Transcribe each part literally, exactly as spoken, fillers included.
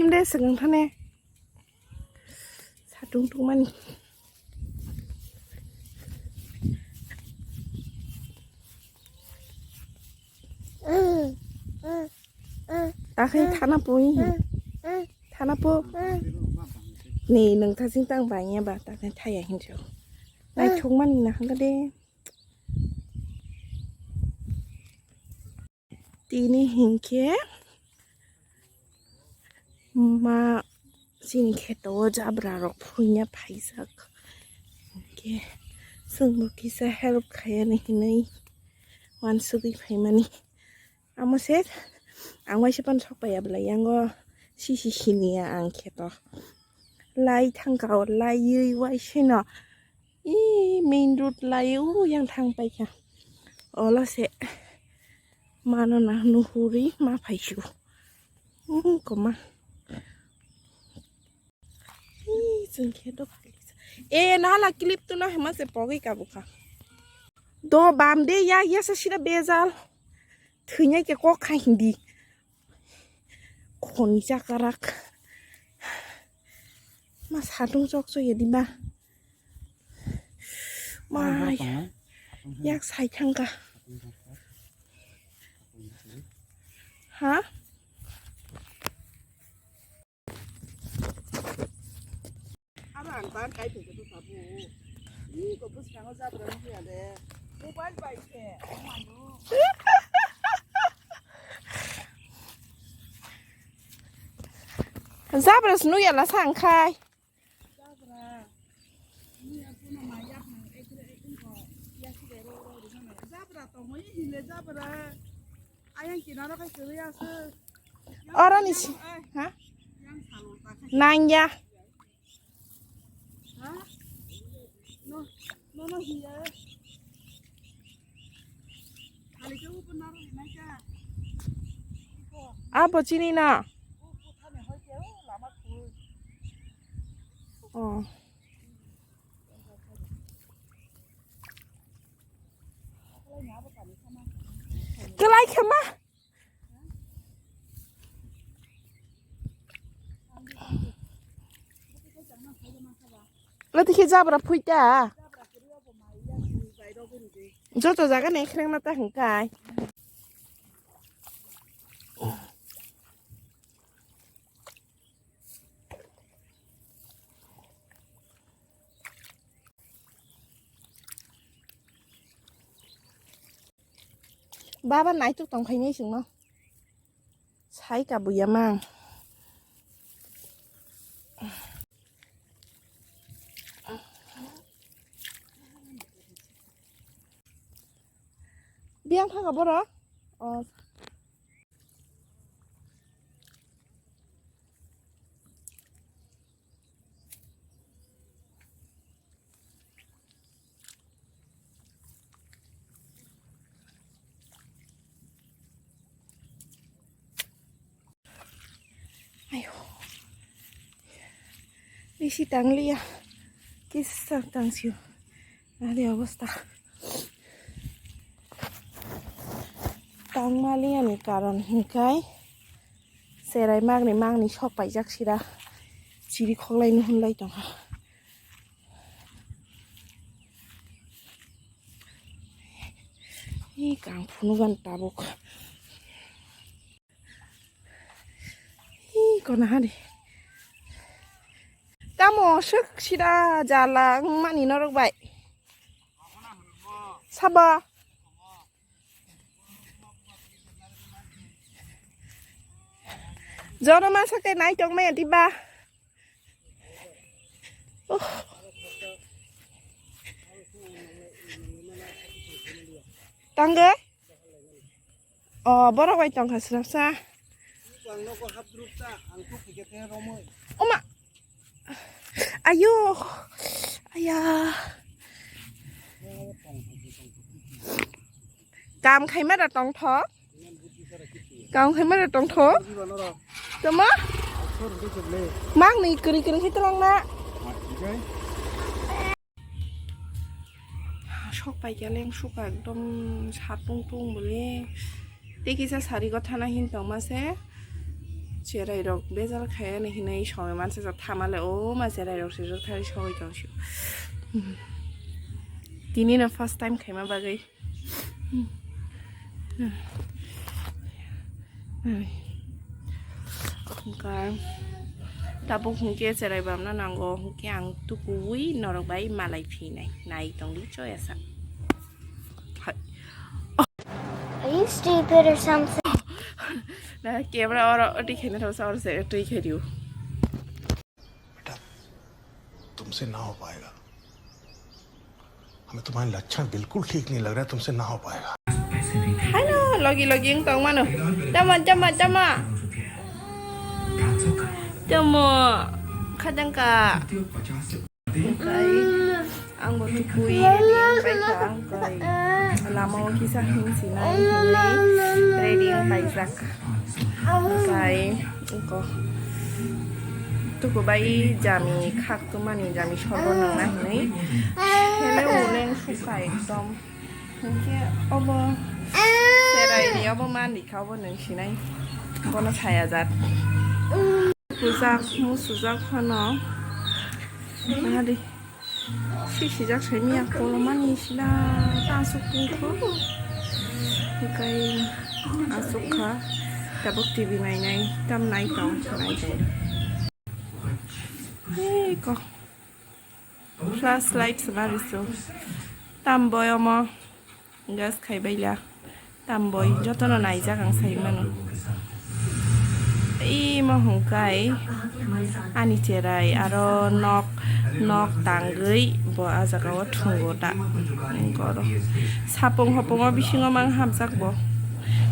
De swkang thane. Satung tungmani. Takhai thana pui. Thana po. Ni nung thasing tang banya ba takhai thaya hinjo. Nai thungmani na hangka de. Tini hinkhe ma chini kheto o jabra rok phuina phaijak. Hinkhe chwngbo kisa help khayani hinwi wansugwi phaimani. Amo se ang waisa phano sok paiya belai yango sisi siniya ang kheto. Lai thangka o laiwi waisino. Ih, main road lai o yang thang paikha. Ola se mano na nuhuri ma phaisu. Hmm, koma. Ih, chwng khe do phai. E, nala clip tu na hema se pogwi kabukha. Do bam de ya, ya sa sida bejal. Thwinya ke kok kha hindi. Khoni chakarak. Ma satung chok chok ya di ba. Mai. Yak sai thangka. Ha? Aba ang ban kai thwngkhe bwskango jabra wngya de. Mobile bai khe. Jabra se nukya lasa ang khai. Oro ni si, ha? Nangya. Abo chini na. Oh. Kelai khema. Lati khe jabra phuita. Joto jaga ni khreng na ta hwnkai. Baba naituk tongkhainai chwngno. Sai ka buya mang. Biyang thaka boro. Oh. Ayo. Bisi tangliya. Kisa tangsio. Nadi obostha. Tangmaliya ni karon hinkai. Serai magni magni sok paijak sira. Chiri khoklai ni hunlai tongkha. Ih, kang phunukgan tabuk. Ih, kona hani. Tamo swk sida jala wngmani norok bai. Sabo. Jono masa khe nai tong maya diba. Oh. Tangge? Oh, borok bai tongkha srapsa. Oma. Ayo. Aya. Kam khaima da tongthok. Kam khaima da tongthok. Tama? Mang ni kering kering hita lang na. Sok pai kya leng suka ekdom satung tung bole. Tei kisa sari go thana hin tongma se. Cherai rok bejal khaya ni hinwi songwi mansa jak thamale o ma cherai rok sijak thari songwi tong sio. Tini no first time khaima bagwi. Hwnkhe tabuk hwnkhe cherai bamna nango hwnkhe ang tukuwi norok bai malai phinai nai tongdi choyasa. Hai. Are you stupid or something? Na camera oro oti khena thangsa oro se twi khe diu. बेटा, तुमसे ना हो पाएगा। हमें तुम्हारे लक्षण बिल्कुल ठीक नहीं लग रहे, तुमसे ना हो पाएगा। Hello, logi logi wng tong mano. Tamo, tamo, tamo. Tamo, khajang ka. Hwnkhe ang bo tukui ready wng paikha, hwnkhe lama o kisa himsinai hinwi ready wng paijak. Hwnkhe eko tuku bai jami khak tongmani jami sorbo nangna hinwi hele uleng sukha ekdom. Hwnkhe obo cherai ni obo manlikha obo nwng sinai bono saya jat. Pujak, musujak phano. Nahadi. Sisijak sai miya kolomani sila ta asuk tongkho. Hwnkhe asuk kha. Tabuk T V nainai, tam nai tong, nai tong. Ei ko. Flashlight se bari so. Tam boy omo. Gas khai baila. Tam boi jotono naijak ang sai mano. Imo hwnkhai ani cherai aro nok, nok tangwi bo ah jagao thwngo da. Oro sapung hopung o bisingo mang hamjak bo.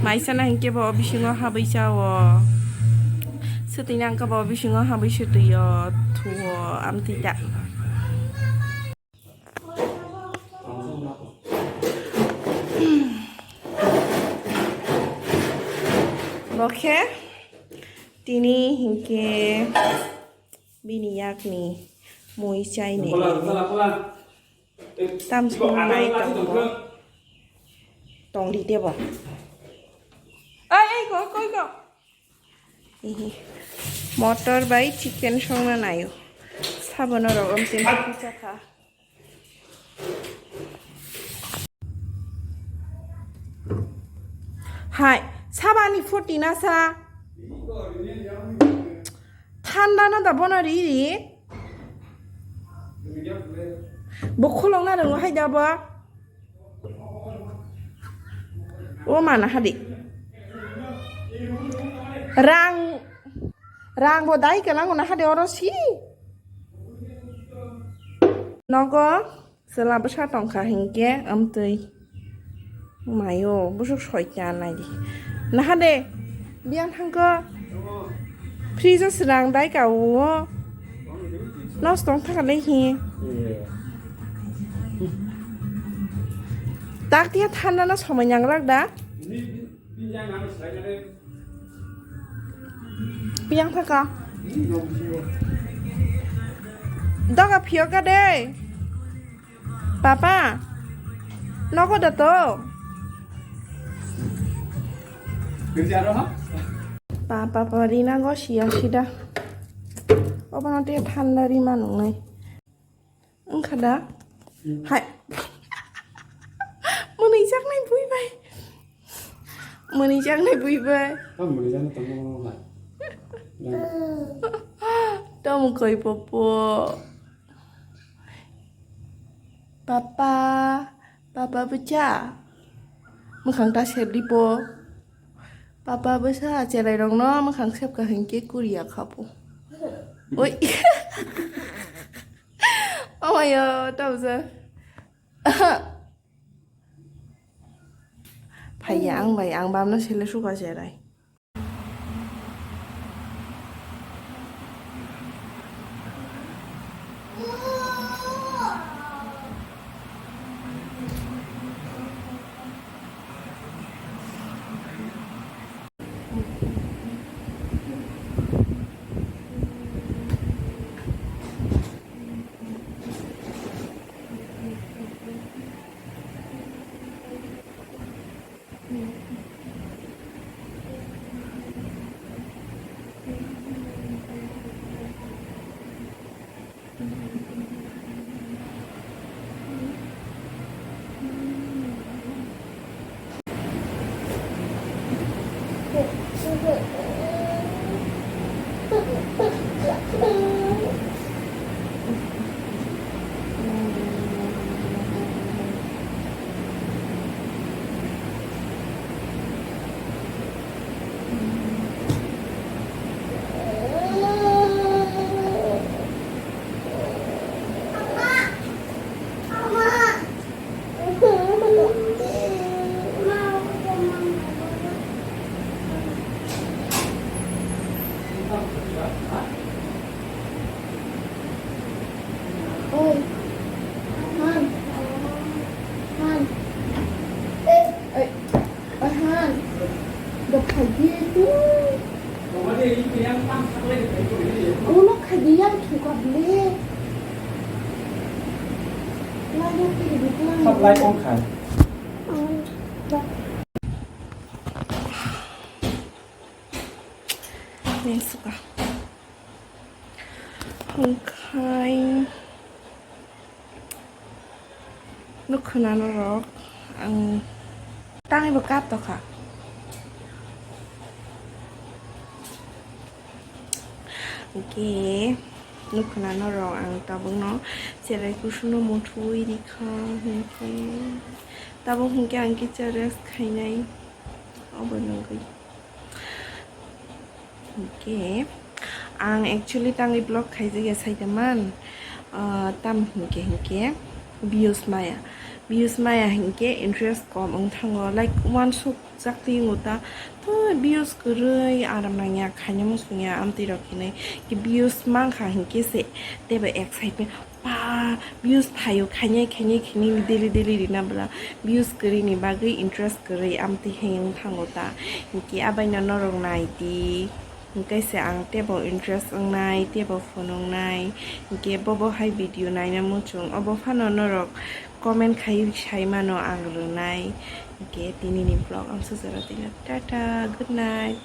Maisa na hinkhe bo o bisingo habwi chao. Swtwi nang khe bo o bisingo habwi swtwi o thuo amtwi da. Bo khe tini hinkhe bini yakni mui chaini tam songnai tongbo. Tongdi tebo. Ai, ai, go, go, go. Ihi. Motor bai chicken songna naio. Sabono rogom tin pisa kha. Hai, sabani foti na sa. Thanda no da bono ri ri. Bo khulong na rwngo hai da bo. O mana hadi. Rang, rang bo dai kana ngona hadi oro si. Nogo. Chwla bwsa tongkha hinkhe amtwi. Mayo, busuk soita naidi. Naha de, biyang thangkho. Fridge o srang dai ka o. Nosto wng thangkha dai hi. Tak tiya thanda no somoi nang rak da. Piyang thaka. Doga phiyo ka de. Papa. Nogo da to. Papa, papa, rina go siya sida. Obo no te thanda ri manung nai. Wngkha da? Hmm. Hai. Mwnwi jaknai bui bai. Mwnwi jaknai bui bai. Ah, mwnwi jaknai tongmo hai. Tamo koi popo. Papa, papa bwcha. Mwkhang ta sep di po. Papa bwsa cherai rok no mwkhang sep ka hinkhe kuriya kha po. Oi. Omayo, tausa. Phaiya ang bai, ang bamno sele suka cherai. Oi, Han, Han. Oi, oi, Han. Dok khaidi tu. Uno khaidi yang thukap le. Lagi kiri di pulang. Sab lai kong kha. Ning suka. Hwnkhe nukhunano rok ang tangwi bo kap tokha. Hwnkhe nukhunano rok ang tabukno cherai kusuno muthui rikha hwnkhe tabuk hwnkhe ang kisa rest khainai obo nungwi. Hwnkhe ang actually tangwi vlog khaijak ya saida man, ah, tam hwnkhe hwnkhe views maya, views maya hwnkhe interest kom wng thango, like uansuk jak twi wngo ta, to views kwrwi aram nangya khaina muchungya amtwi rok hinwi, views mankha hwnkhe se teibo excitement. Ba, views phaio, khainai, khainai, khainai, daily, daily rina bwla. Views kwrwini bagwi interest kwrwi, amtwi hwnwi thango ta. Hinkhe abaino norok nai di. Hinkhe se ang teibo interest wngnai, teibo phone wngnai. Hinkhe bobo hai video naina muchung. Obo phano norok comment khaiwi sai mano ang rwnai. Hinkhe tinini vlog ang sujaro tino. Tata, good night.